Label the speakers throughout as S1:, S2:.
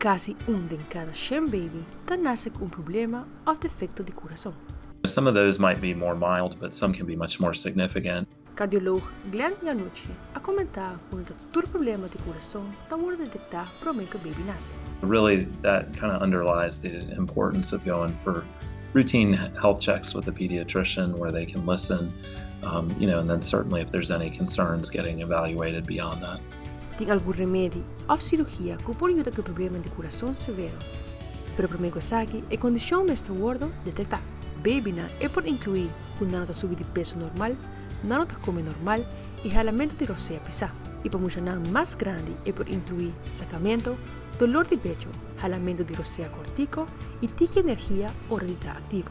S1: Kasi un den kada 100 baby ta nase ku un problema òf defekto di kurason.
S2: Some of those might be more mild, but some can be much more significant.
S1: Kardiólogo Glenn Iannucci a komentá ku no ta tur problema di kurason ta wòrdu detektá promé ku e baby nase.
S2: Really, that kind of underlies the importance of going for routine health checks with a pediatrician where they can listen, and then certainly if there's any concerns, getting evaluated beyond that.
S1: Tin algun remedi òf sirugia ku por yuda ku problema di kurason severo. Pero promé ku esaki, e kondishon mester wòrdu detektá. Babynan e por inkluí ku nan no ta subi di peso normal, nan no ta kome normal i halamentu di rosea pisá. I pa muchanan mas grandi e por inkluí sakamentu, dolor di pechu, halamentu di rosea kòrtiku i tiki energia ora di ta aktivo.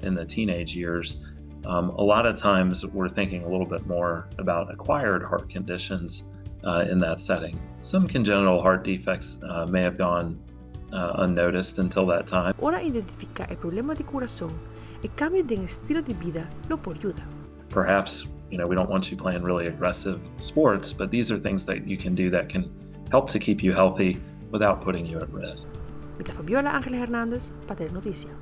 S2: In the teenage years, a lot of times we're thinking a little bit more about acquired heart conditions in that setting. Some congenital heart defects may have gone unnoticed until that time.
S1: Ora identifiká e problema di kurason, e kambio den estilo di bida lo por yuda.
S2: Perhaps we don't want you playing really aggressive sports, but these are things that you can do that can help to keep you healthy without putting you at risk.
S1: Mi ta Fabiola Angela Hernandez, pa Notisia.